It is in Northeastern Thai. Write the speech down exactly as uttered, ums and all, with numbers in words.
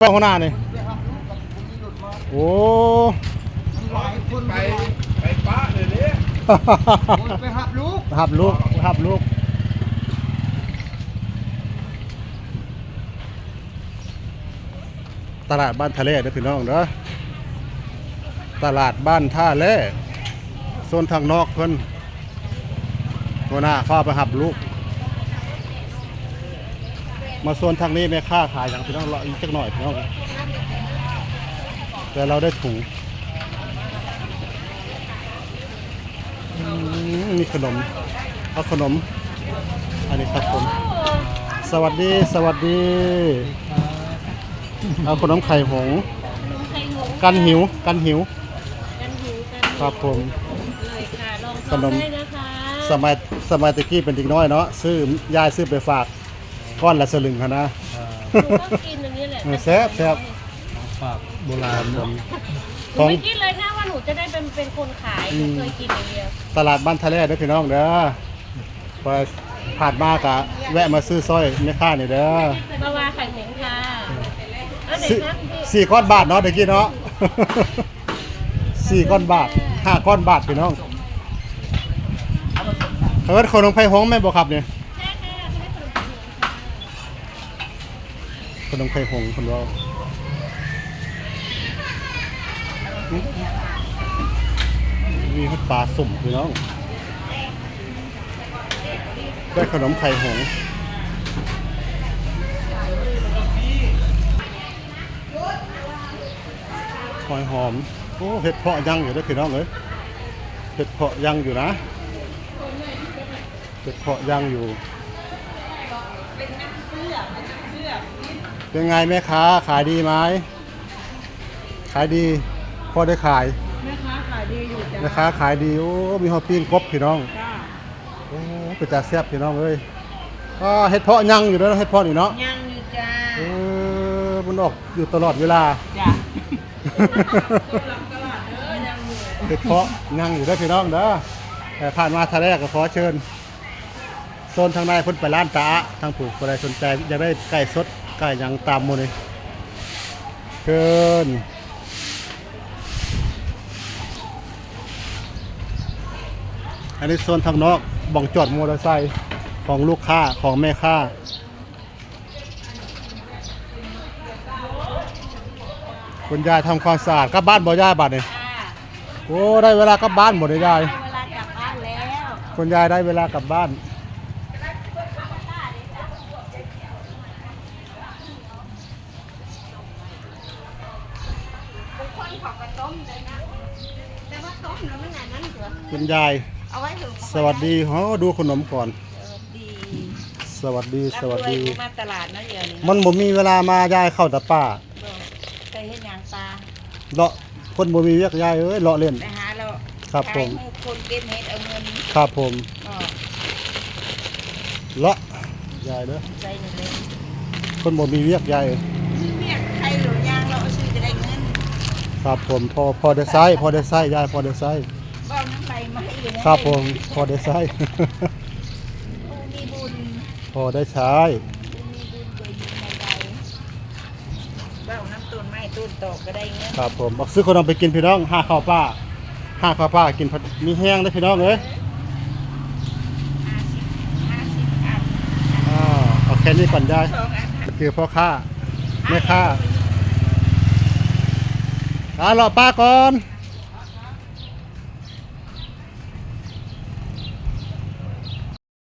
ไปหัวหน้านี่ โอ้ ไป ไปปะเลยเด้ คนไปหับลูก หับลูก หับลูก ตลาดบ้านท่าแร่เด้อพี่น้องเด้อ ตลาดบ้านท่าแร่ โซนทางนอกเพิ่น หัวหน้าพาไปหับลูก มาโซนทางนี้แม่ค้าขายหยังพี่น้อง เลาะอีกจักหน่อยพี่น้อง แต่เราได้ถุง อืม มีขนม เอาขนม อันนี้ครับผม สวัสดี สวัสดี เอาขนมไข่หงส์ ขนมไข่หงส์ กันหิว กันหิว กันหิว กันหิว ครับผม เลยค่ะ ลอง ขนม ทานได้นะคะ สมัย สมัยตะกี้เป็นเด็กน้อยเนาะ ซื้อ ยายซื้อไปฝาก ก้อนละสลึงหั้นนะ หนูก็กินอย่างนี้แหละ เออ แซ่บ แซ่บ ของฝากโบราณเนาะ หนูไม่คิดเลยนะว่าหนูจะได้เป็น เป็นคนขาย อืม หนูเคยกินอย่างเดียว ตลาดบ้านท่าแร่เด้อพี่น้องเด้อ พอผ่านมาก็แวะมาซื้อซอยแม่ค้านี่เด้อ มาว่าไข่หงส์ค่ะ เอาไหน สี่ คะพี่ สี่ก้อนบาทเนาะตะกี้เนาะ สี่ก้อนบาท ห้าก้อนบาทพี่น้อง เอิ้นขนมไข่หงส์แม่นบ่ครับนี่ ขนมไข่หงส์เพิ่นว่า มีฮอดปลาส้มพี่น้อง ได้ขนมไข่หงส์ หอยหอม โอ้ เห็ดเผาะยังอยู่เด้อพี่น้องเอ้ย เห็ดเผาะยังอยู่นะ เห็ดเผาะยังอยู่ เป็นไงแม่ค้า ขายดีไหม ขายดี พอได้ขาย แม่ค้าขายดีอยู่จ้ะ แม่ค้าขายดี โอ้ มีฮอดปิ้งกบพี่น้อง จ้า โอ้ เป็นตาแซ่บพี่น้องเอ้ย อ่า เห็ดเผาะยังอยู่เด้อ เห็ดเผาะนี่เนาะ ยังอยู่จ้า เออ มันออกอยู่ตลอดเวลา จ้ะ เห็ดเผาะยังอยู่เด้อพี่น้องเด้อ แต่ผ่านมาท่าแร่ก็ขอเชิญ โซนทางในเพิ่นไปร้านตาอะ ทางผู้ ผู้ใดสนใจอยากได้ไก่สด ไก่หยังตามหมู่นี่ เชิญ อันนี้โซนทางนอก บ่องจอดมอเตอร์ไซค์ของลูกค้า ของแม่ค้า คุณยายทำความสะอาด กลับบ้านบ่ยายบัดนี้ ค่ะ โอ้ ได้เวลากลับบ้านบ่เนี่ยยาย ได้เวลากลับบ้านแล้ว คุณยายได้เวลากลับบ้าน บางคนเขาก็ต้มเลยนะ แต่ว่าต้มแล้วมันอันนั้นเถอะ คุณยาย เอาไว้เถอะ สวัสดี โอ้ ดูขนมก่อน สวัสดี สวัสดี สวัสดี ร่ำรวย มาตลาดเนาะเดี๋ยวนี้เนาะ มันบ่มีเวลามา ยายเข้าแต่ป่า บ่ ไปเฮ็ดหยังป่า เลาะ คนบ่มีเวียก ยายเอ้ย เลาะเล่น ไปหาเลาะ ครับผม ขายให้คนเก็บเห็ดเอาเงิน ครับผม อ๋อ เลาะ ยายเด้อ ใส่นี่เลย คนบ่มีเวียก ยายเอ้ย มีเวียกใครหรือย่างเลาะซื้อจะได้เงิน ครับผม พอ พอได้ใช้ พอได้ใช้ ยาย พอได้ใช้ เว้าน้ำใบไม้อยู่นะครับผม พอได้ใช้ ผู้มีบุญ พอได้ใช้ ผู้มีบุญเกิดมีในใด เว้าน้ำต้นไม้ต้นตอกก็ได้เงิน ครับผม เอาซื้อขนมไปกินพี่น้อง หาข้าวป่า หาข้าวป่ากิน มีแฮงเด้อพี่น้องเอ้ย ห้าสิบ ห้าสิบอัน อ่า เอาแค่นี้ก่อนยาย สองอันค่ะ คือพ่อค้า แม่ค้า อ่า เลาะป่าก่อน